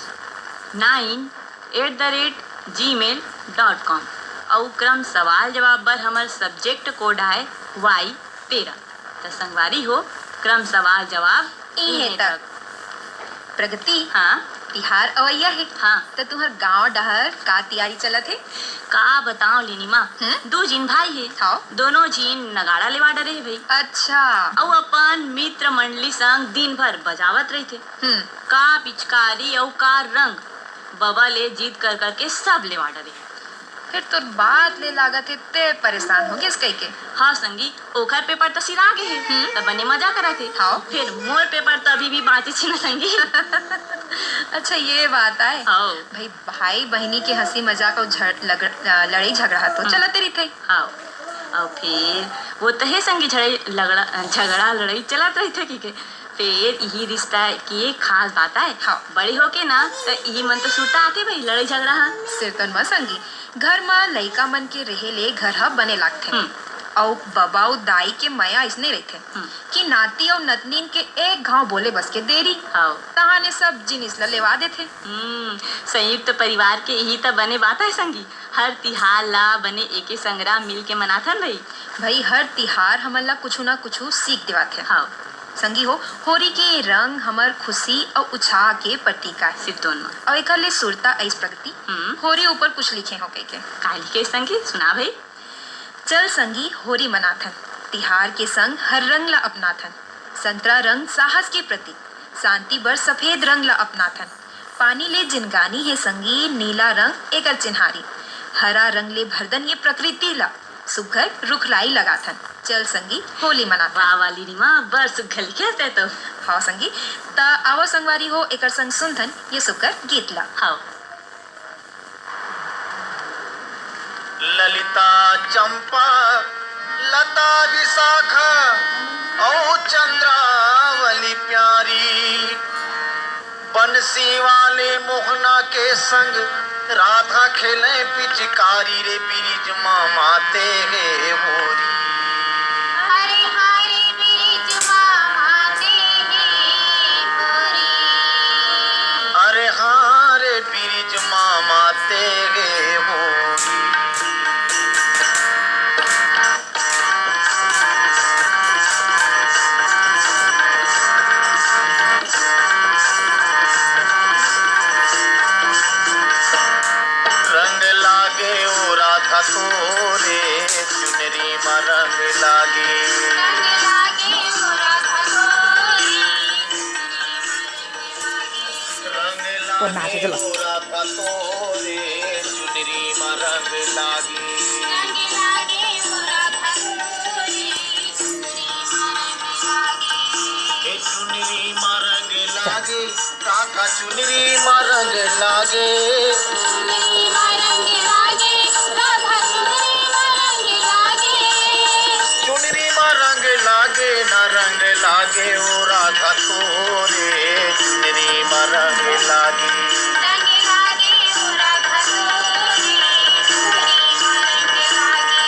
nine eight the rate Gmail dot com. अउ क्रम सवाल जवाब बर हमर सब्जेक्ट कोड आय वाई तेरह। त संगवारी हो, क्रम सवाल जवाब इहे इहे तक। तक। प्रगति, हाँ। तिहार अवइया हे। हाँ। त तुंहर गांव डहर का तियारी चलत हे? का बतांव लिनिमा, हम्म? दू झिन भाई हे। हाँ। दोनों झिन नगाड़ा लेवा डरे हे भई। अच्छा। अउ अपन मित्र मंडली संग दिन भर बजावत रहिथे। हम्म। का पिचकारी अउ का रंग, बबा ले जिद कर कर के सब लेवा डरे हे। फेर तोर बात ले लागत हे ते परेशान हो गेस कहिके। हाँ संगी, ओखर पेपर त सिरा गे हे, हम्म। त बने मजा करत हे। हाँ। फेर मोर पेपर त अभी भी बाँचे हे न संगी। अच्छा, ये बात आय। हाँ। भाई, भाई बहिनी के हंसी मजाक अउ झड़-, लग-, अ, लड़ाई झगड़ा ह तो हम्म। चलते रहिथे। हाँ। अउ फेर वो त हे संगी, झड़ाई लगड़ा, झगड़ा लड़ाई चलत रहिथे कहिके। फेर इही रिश्ता के खास बात आय। हाँ। बड़े होके ना, त इही मन तो सुरता आथे भई, लड़ाई झगड़ा ह। सिरतोन म संगी, घर म लइका मन के रेहे ले घर ह बने लागथे। हम्म। अउ बबा अउ दाई के मया अइसने रहिथे हम्म। कि नाती अउ नतनीन के एक घांव बोले बस के देरी, हाँ। तहाने सब जिनिस ल लेवा देथे। हम्म, संयुक्त परिवार के इही त बने बात आय संगी। हर तिहार ला बने एके संगरा मिल के मनाथन भई। भई, हर तिहार हमन ला कुछु ना कुछु सीख देवाथे। हाँ। संगी हो, होरी के रंग हमर खुशी अउ उत्साह के प्रतीक आय। सिरतोन म। अउ एकर ले सुरता अइस प्रगति, हम्म। होरी ऊपर कुछ लिखे हो कहिके। का लिखे संगी? सुना भई। चल संगी, होरी मनाथन, तिहार के संग हर रंग ला अपनाथन। संतरा रंग साहस के प्रतीक, शांति बर सफेद रंग ला अपनाथन। पानी ले जिनगानी हे संगी, नीला रंग एकर चिन्हारी। हरा रंग ले भरदन ये प्रकृति ला, सुघर रुखराई लगाथन। चल संगी, होली मनाथन। वाह, वाह, लिनिमा, बड़ सुघर लिखे हस तैं तो। हाँ संगी, त आवो संगवारी हो, एकर संग सुनथन ये सुघर गीत ला। हाँ। ललिता चंपा लता विशाखा अउ चंद्रावली प्यारी, बंसी वाले मोहना के संग राधा खेले पिचकारी रे, बिरिज मा माते हे होरी। अरे हाँ रे बिरिज मा माते हे होरी। अरे हाँ रे बिरिज मा माते हे होरी। रंग लागे ओ राधा तोरे, चुनरी मा रंग लागे। रंग लागे ओ राधा तोरे, चुनरी मा रंग लागे। रंग वो नाचे लागे चलो। ओ राधा तोरे, चुनरी मा रंग लागे। रंग लागे ओ राधा तोरे, चुनरी मा रंग लागे। हे चुनरी मा रंग लागे, राधा चुनरी मा रंग लागे। चुनरी मा रंग लागे, राधा चुनरी मा रंग लागे। चुनरी मा रंग लागे, ना रंग लागे, ओ राधा तोरे, चुनरी मा रंग लागे। रंग लागे, ओ राधा तोरे, चुनरी मा रंग लागे।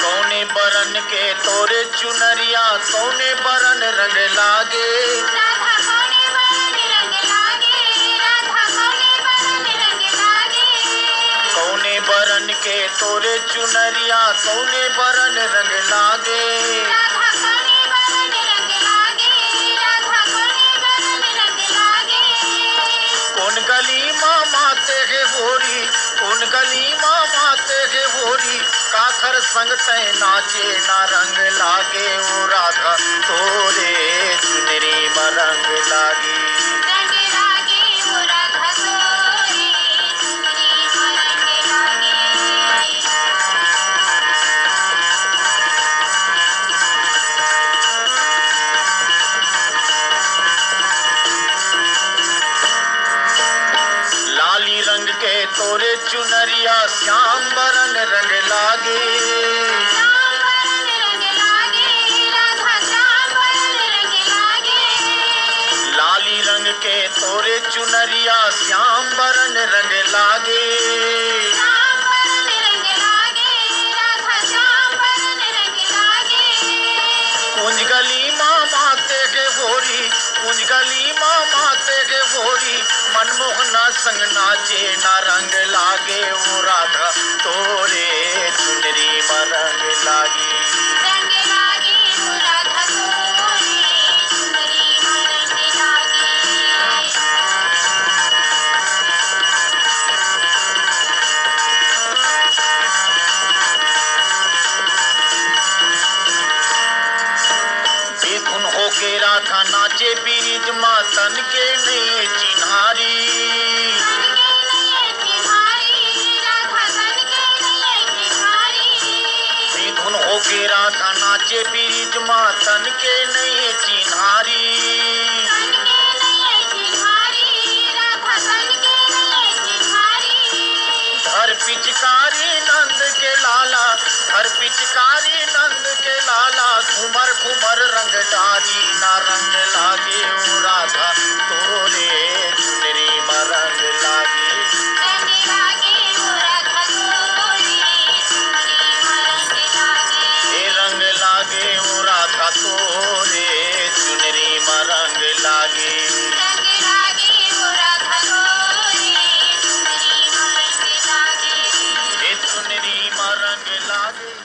कौने बरन के तोरे चुनरिया, कौने बरन रंग लागे। राधा कौने बरन रंग लागे, राधा कौने बरन रंग लागे। कौने बरन के तोरे चुनरिया, कौने बरन रंग लागे। राधा कौने बरन रंग होरी, कोन गली मा माते गे होरी, काखर संग तैं नाचे ना रंग लागे ओ राधा तोरे चुनरी मा रंग लागे। रंग लागे ओ राधा तोरे चुनरी मा रंग लागे। लाली रंग के तोरे चुनरिया श्याम बरन रंग लागे। श्याम बरन रंग लागे, राधा श्याम बरन रंग लागे। लाली रंग के तोरे चुनरिया श्याम बरन रंग लागे। श्याम बरन रंग लागे, राधा श्याम बरन रंग लागे। कुंज गली मा माते गे होरी, कुंज गली मा माते गे होरी, मनमोहना संग नाचे ना रंग लागे ओ राधा तोरे चुनरी मा रंग लागे। रंग लागे ओ राधा तोरे चुनरी मा रंग लागे। बेधुन होके राधा नाचे बिरिज मा तन के नइये चिन्हारी। बेधुन होके राधा नाचे बिरिज मा तन के नइये चिन्हारी। धर पिचकारी नंद के लाला, धर पिचकारी नंद के लाला, घुमर घुमर रंग डारी ना रंग लागे ओ राधा तोरे चुनरी मा रंग लागे। रंग लागे ओ राधा तोरे चुनरी मा रंग लागे। ए रंग लागे ओ राधा तोरे चुनरी मा रंग लागे। रंग लागे ओ राधा तोरे चुनरी मा रंग लागे। ए चुनरी मा रंग लागे।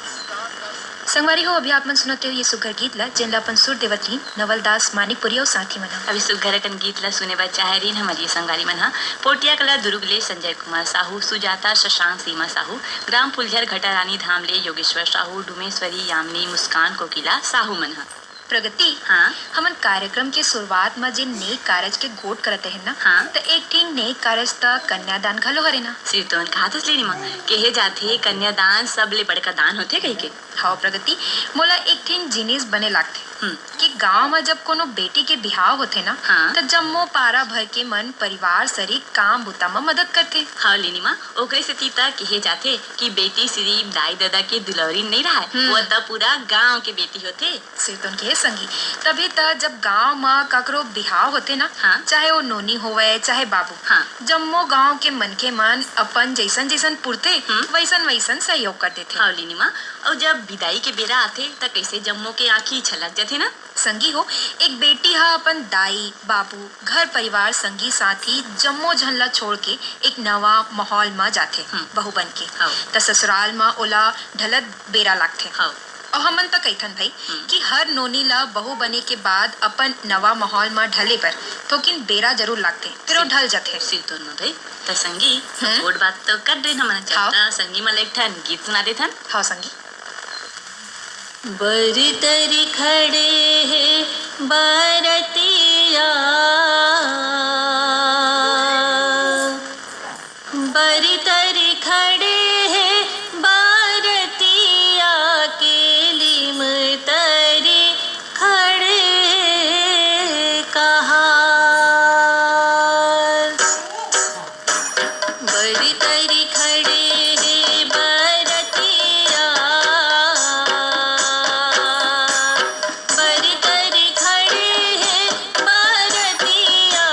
संगवारी हो, अभी आप मन सुनत हो ये सुग्घर गीत ला, जेन ला अपन सुर देवत रहिन नवल दास मानिकपुरी अउ साथी मन ह। अभी सुग्घर अकन गीत ला सुने बर चाहे रहिन हमर ये संगवारी मन ह। पोटिया कला दुरुग ले संजय कुमार साहू, सुजाता, शशांक, सीमा साहू, ग्राम फुलझर घटारानी धाम ले योगेश्वर साहू, डुमेश्वरी, यामिनी, मुस्कान, कोकिला साहू मन ह। प्रगति, हाँ। हमन कार्यक्रम के शुरुआत म जेन नेक कारज के गोठ करत रहेन ना, हाँ। त एक ठिन नेक कारज त कन्यादान घलो हरे ना। सिरतोन कहाथस लेनी म, केहे जाथे कन्यादान सबले बड़का दान होथे कहिके। हव प्रगति, मोला एक ठिन जिनिस बने लागथे हम्म। कि गांव म जब कोनो बेटी के बिहाव होथे ना, हाँ। त जम्मो पारा भर के मन परिवार सरीक काम बुता म मदद करथे। हव लेनी म, ओकरे सेती त केहे जाथे कि बेटी सिरिफ दाई ददा के दुलौरी नइ राहय, हम्म। वो त पूरा गांव के बेटी होथे। सिरतोन के संगी, तभे त जब गांव म काकरो बिहाव होथे ना, हाँ। चाहे वो नोनी होवय, चाहे बाबू, हाँ। जम्मो गांव के मनखे मन अपन जइसन जइसन पुरथे, हम्म। वइसन वइसन सहयोग कर देथे। हव लेनी म, अउ जब बिदाई के बेरा आथे, त कइसे जम्मो के आंखी छलक जथे ना। संगी हो, एक बेटी ह अपन दाई, बाबू, घर परिवार, संगी साथी जम्मो झन ला छोड़ के एक नवा माहौल म जाथे, हम्म। बहू बन के। हव। त ससुराल म ओला ढलत बेरा लागथे। हव। अउ हमन त कहिथन भई हम्म। कि हर नोनी ल बहू बने के बाद अपन नवा माहौल म ढले बर थोकिन बेरा जरूर लागथे, फेर ओ सिर-, ढल जथे। सिरतोन म भई, त संगी, हम्म। गोठ बात तो कर देन हमन, चल हाँ। त संगी मन ल एक ठन गीत सुना देथन। हाँ संगी। बर तरी खड़े हे बरतिया, बरी तरी खड़े हे बरतिया, के लीम तरी खड़े कहार। बरी तरी खड़े हे बरतिया, बरी तरी खड़े हे बरतिया,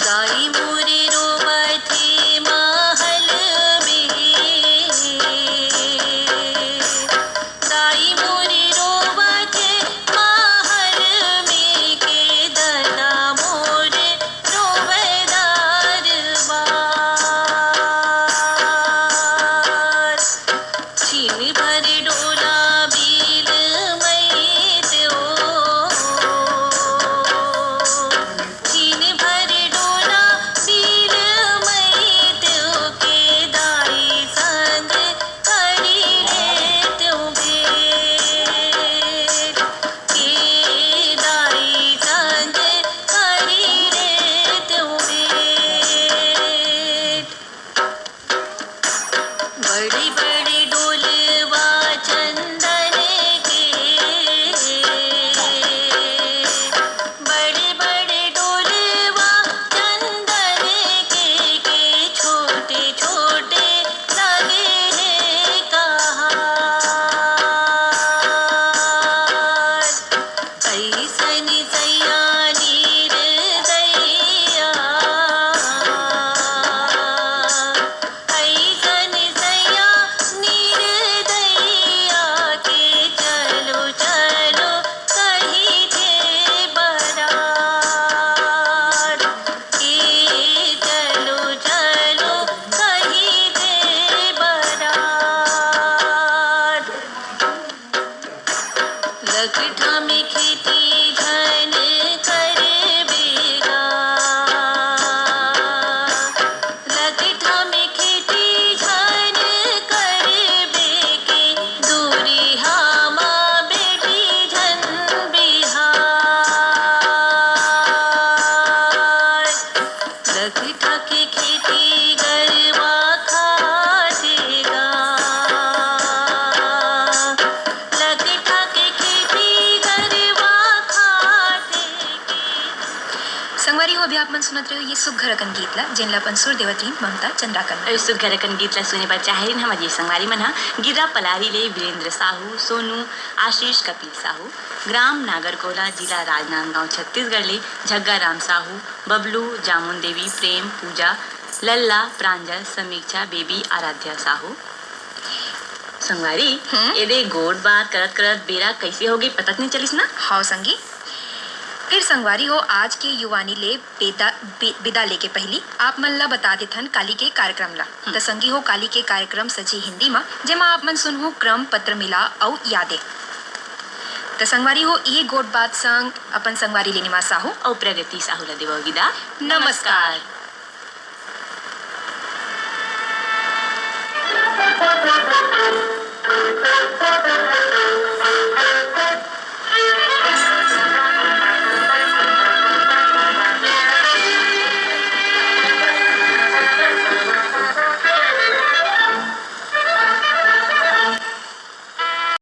दाई मोरे रोवथे महल में, दाई मोरे रोवथे महल में, के ददा मोरे रोवदार बार। छिन भर डोला बिलमइते ओ, छिन भर डोला बिलमइते ओ, के दाई संग करि लेतेंव भेंट, के दाई संग करि लेतेंव भेंट। बड़े बड़े डोलवा चंदन के, बड़े बड़े डोलवा चंदन के, के छोटे छोटे लगे हे कहार। अइसन सैया निर्दया, अइसन सैया निर्दया, के चलो चलो कहिथे बरार, के चलो चलो कहिथे बरार। लकठा में खेती झन करबे गा, लकठा में खेती झन करबे, के दूरिहा मा बेटी झन बिहार। लकठा के खेती गरवा खाथे गा, लकठा के खेती गरवा खाथे गे। संगवारी हो, अभी आप मन सुनत रहे हो ये सुघर अकन गीत ला, जेन ला अपन सुर देवत रहिन ममता चंद्राकर। अउ सुघर अकन गीत ला सुने बर चाहे रहिन हमर ये संगवारी मन हा गिर्रा पलारी ले वीरेंद्र साहू, सोनू, आशीष, कपिल साहू, ग्राम नागरकोला, जिला राजनांदगांव, छत्तीसगढ़ ले झग्गा राम साहू, बबलू, जामुन देवी, प्रेम, पूजा, लल्ला, प्रांजल, समीक्षा, बेबी, आराध्या साहू। संगवारी, हम्म? एदे गोठ बात करत करत बेरा कइसे होगे, पता नइ चलिस ना? हव संगी। फिर संगवारी हो, आज के युवानी ले बेदा-, बे-, बिदा लेके पहिली आप मन ला बता देथन काली के कार्यक्रम ला। हम्म। त संगी हो, काली के कार्यक्रम सजी हिंदी मा, जेमा आप मन सुनहू क्रम, पत्र मिला अउ यादें। त संगवारी हो, इही गोठ बात संग अपन संगवारी ले निमा साहू अउ प्रगति साहू ला देवव विदा। नमस्कार।